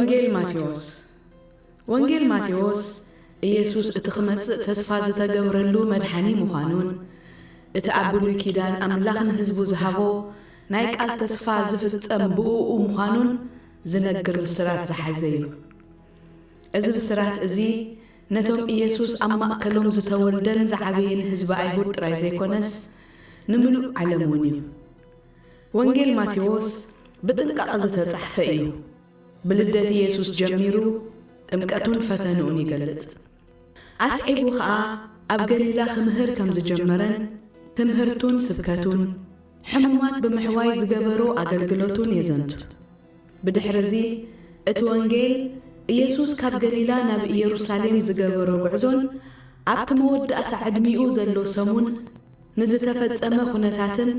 ወንጌል ማቴዎስ። ወንጌል ማቴዎስ፣ ኢየሱስ እቲ ክመጽእ ተስፋ ዝተገብረሉ መድሓኒ ምዃኑን፣ እቲ ኣብ ብሉይ ኪዳን ኣምላኽ ንህዝቡ ዝሃቦ ናይ ቃል ተስፋ ዝፍጸም ብእኡ ምዃኑን ዝነግር ብስራት ዝሓዘ እዩ። እዚ ብስራት እዚ ነቶም ኢየሱስ ኣብ ማእከሎም ዝተወልደን ዝዓበየን ህዝቢ ኣይሁድ ጥራይ ዘይኮነስ፣ ንምሉእ ዓለም እውን እዩ። ወንጌል ማቴዎስ ብጥንቃቐ ዝተጻሕፈ እዩ። ብልደት ኢየሱስ ጀሚሩ ጥምቀቱን ፈተንኡን ይገልጽ። ኣስዒቡ ኸኣ ኣብ ገሊላ ክምህር ከም ዝጀመረን ትምህርቱን ስብከቱን ሕሙማት ብምሕዋይ ዝገበሮ ኣገልግሎቱን የዘንቱ። ብድሕርዚ እቲ ወንጌል ኢየሱስ ካብ ገሊላ ናብ ኢየሩሳሌም ዝገበሮ ጉዕዞን ኣብቲ መወዳእታ ዕድሚኡ ዘሎ ሰሙን ንዝተፈጸመ ኩነታትን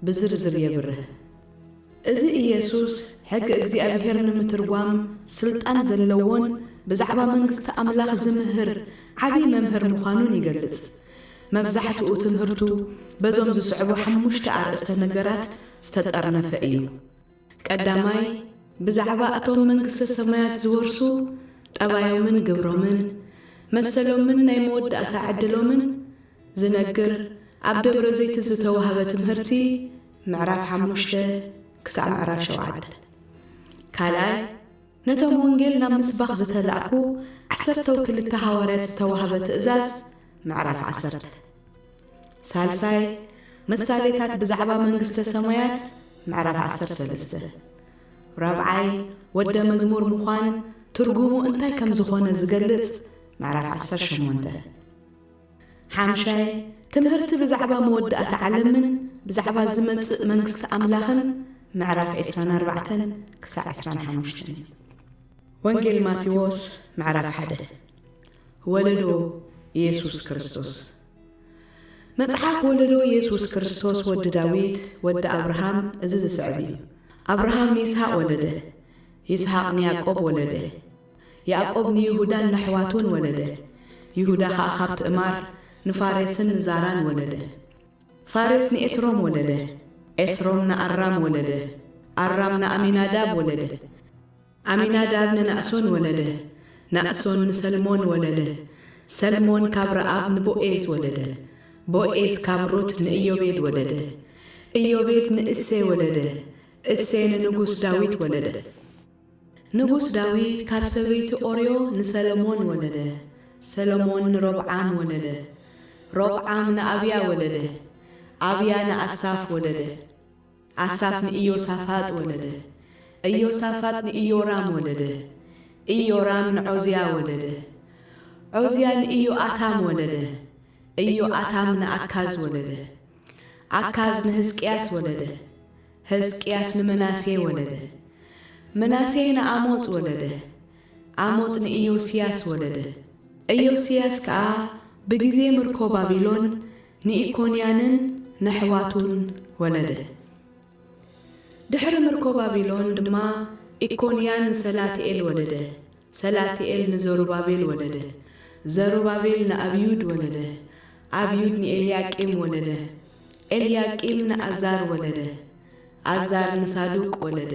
ብዝርዝር የብርህ። እዚ ኢየሱስ ሕጊ እግዚኣብሔር ንምትርጓም ስልጣን ዘለዎን ብዛዕባ መንግስቲ ኣምላኽ ዝምህር ዓቢ መምህር ምዃኑን ይገልጽ። መብዛሕትኡ ትምህርቱ በዞም ዝስዕቡ ሓሙሽተ ኣርእስተ ነገራት ዝተጠርነፈ እዩ። ቀዳማይ፣ ብዛዕባ እቶም መንግስተ ሰማያት ዝወርሱ ጠባዮምን ግብሮምን፣ መሰሎምን ናይ መወዳእታ ዕድሎምን ዝነግር ኣብ ደብረ ዘይት ዝተዋህበ ትምህርቲ ምዕራፍ ሓሙሽተ ክሳዕ ምዕራፍ ሸውዓተ። ካልኣይ፣ ነቶም ወንጌል ናብ ምስባኽ ዝተላእኩ ዓሰርተው ክልተ ሃዋርያት ዝተዋህበ ትእዛዝ ምዕራፍ ዓሰርተ። ሳልሳይ፣ ምሳሌታት ብዛዕባ መንግስተ ሰማያት ምዕራፍ ዓሰርተ ሰለስተ። ራብዓይ፣ ወደ መዝሙር ምዃን ትርጉሙ እንታይ ከም ዝኾነ ዝገልጽ ምዕራፍ ዓሰርተ ሸሞንተ። ሓምሻይ፣ ትምህርቲ ብዛዕባ መወዳእታ ዓለምን ብዛዕባ ዝመጽእ መንግስቲ ኣምላኽን ምዕራፍ ዕስራን ኣርባዕተን ክሳዕ ዕስራን ሓሙሽተን እዩ። ወንጌል ማቴዎስ ምዕራፍ ሓደ። ወለዶ ኢየሱስ ክርስቶስ። መጽሓፍ ወለዶ ኢየሱስ ክርስቶስ ወዲ ዳዊት ወዲ ኣብርሃም እዚ ዝስዕብ እዩ። ኣብርሃም ንይስሃቅ ወለደ፣ ይስሃቅ ንያዕቆብ ወለደ፣ ያዕቆብ ንይሁዳን ነሕዋቱን ወለደ። ይሁዳ ኸኣ ካብ ትእማር ንፋሬስን ንዛራን ወለደ። ፋሬስ ንኤስሮም ወለደ። ኤስሮም ንኣራም ወለደ። ኣራም ንኣሚናዳብ ወለደ። ኣሚናዳብ ንናእሶን ወለደ። ናእሶን ንሰልሞን ወለደ። ሰልሞን ካብ ረኣብ ንቦኤዝ ወለደ። ቦኤዝ ካብ ሩት ንኢዮቤድ ወለደ። ኢዮቤድ ንእሴ ወለደ። እሴ ንንጉስ ዳዊት ወለደ። ንጉስ ዳዊት ካብ ሰበይቲ ኦርዮ ንሰለሞን ወለደ። ሰለሞን ንሮብዓም ወለደ። ሮብዓም ንኣብያ ወለደ። ኣብያ ንኣሳፍ ወለደ። ኣሳፍ ንኢዮሳፋጥ ወለደ። ኢዮሳፋጥ ንኢዮራም ወለደ። ኢዮራም ንዖዝያ ወለደ። ዖዝያ ንኢዮኣታም ወለደ። ኢዮኣታም ንኣካዝ ወለደ። ኣካዝ ንህዝቅያስ ወለደ። ህዝቅያስ ንመናሴ ወለደ። መናሴ ንኣሞጽ ወለደ። ኣሞጽ ንኢዮስያስ ወለደ። ኢዮስያስ ከኣ ብግዜ ምርኮ ባቢሎን ንኢኮንያንን ነሕዋቱን ወለደ። ድሕሪ ምርኮ ባቢሎን ድማ ኢኮንያን ንሰላትኤል ወለደ። ሰላትኤል ንዘሩባቤል ወለደ። ዘሩባቤል ንኣብዩድ ወለደ። ኣብዩድ ንኤልያቂም ወለደ። ኤልያቂም ንኣዛር ወለደ። ኣዛር ንሳዱቅ ወለደ።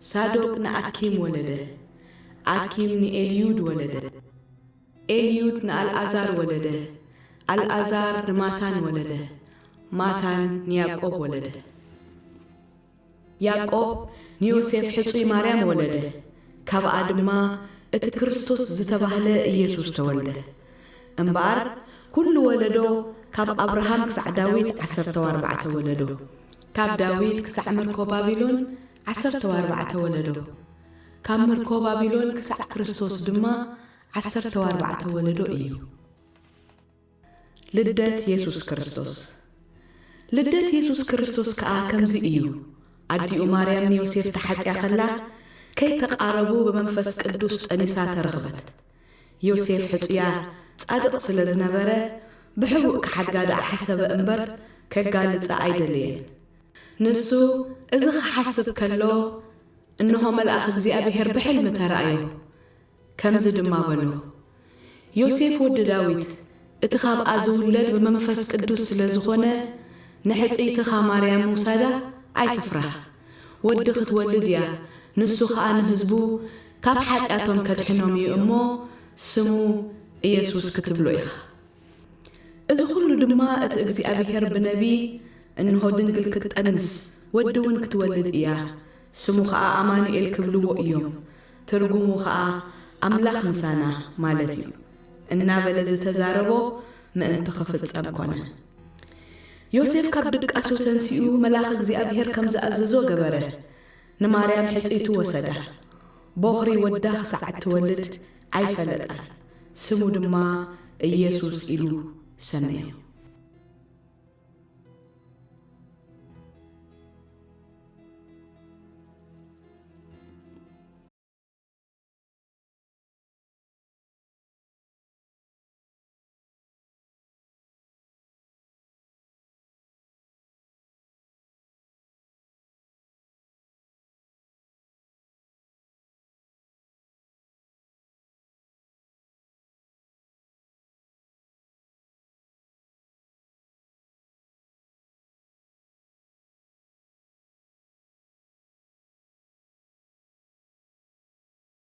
ሳዶቅ ንኣኪም ወለደ። ኣኪም ንኤልዩድ ወለደ። ኤልዩድ ንኣልኣዛር ወለደ። ኣልኣዛር ንማታን ወለደ። ማታን ንያዕቆብ ወለደ። ያዕቆብ ንዮሴፍ ሕጹይ ማርያም ወለደ። ካብኣ ድማ እቲ ክርስቶስ ዝተባህለ ኢየሱስ ተወልደ። እምበኣር፣ ኩሉ ወለዶ ካብ ኣብርሃም ክሳዕ ዳዊት ዓሰርተው ኣርባዕተ ወለዶ፣ ካብ ዳዊት ክሳዕ ምርኮ ባቢሎን ዓሰርተው ኣርባዕተ ወለዶ፣ ካብ ምርኮ ባቢሎን ክሳዕ ክርስቶስ ድማ ዓሰርተው ኣርባዕተ ወለዶ እዩ። ልደት የሱስ ክርስቶስ። ልደት የሱስ ክርስቶስ ከኣ ከምዚ እዩ። ኣዲኡ ማርያም ንዮሴፍ ተሓጽያ ከላ፣ ከይተቓረቡ ብመንፈስ ቅዱስ ጠኒሳ ተረኽበት። ዮሴፍ ሕጹያ ጻድቕ ስለ ዝነበረ፣ ብሕቡእ ክሓድጋ ደኣ ሓሰበ እምበር፣ ከጋልጻ ኣይደለየን። ንሱ እዚ ክሓስብ ከሎ፣ እንሆ መልኣኽ እግዚኣብሄር ብሕልሚ ተራእዮ። ከምዚ ድማ በሎ፣ ዮሴፍ ወዲ ዳዊት፣ እቲ ካብኣ ዝውለድ ብመንፈስ ቅዱስ ስለ ዝኾነ፣ ንሕጽይትኻ ማርያም ምውሳዳ ኣይትፍራህ። ወዲ ክትወልድ እያ፣ ንሱ ኸኣ ንህዝቡ ካብ ሓጢኣቶም ከድሕኖም እዩ እሞ፣ ስሙ ኢየሱስ ክትብሎ ኢኻ። እዚ ኹሉ ድማ እቲ እግዚኣብሔር ብነቢይ፣ "እንሆ ድንግል ክትጠንስ፣ ወዲ እውን ክትወልድ እያ፣ ስሙ ኸኣ ኣማኑኤል ክብልዎ እዮም፣ ትርጉሙ ኸኣ ኣምላኽ ምሳና ማለት እዩ" እናበለ ዝተዛረቦ ምእንቲ ክፍጸም ኮነ። ዮሴፍ ካብ ድቃሱ ተንሲኡ፣ መልኣኽ እግዚኣብሔር ከም ዝኣዘዞ ገበረ። ንማርያም ሕጽይቱ ወሰዳ። ቦኽሪ ወዳ ክሳዕ እትወልድ ኣይፈለጣን። ስሙ ድማ ኢየሱስ ኢሉ ሰመዮ።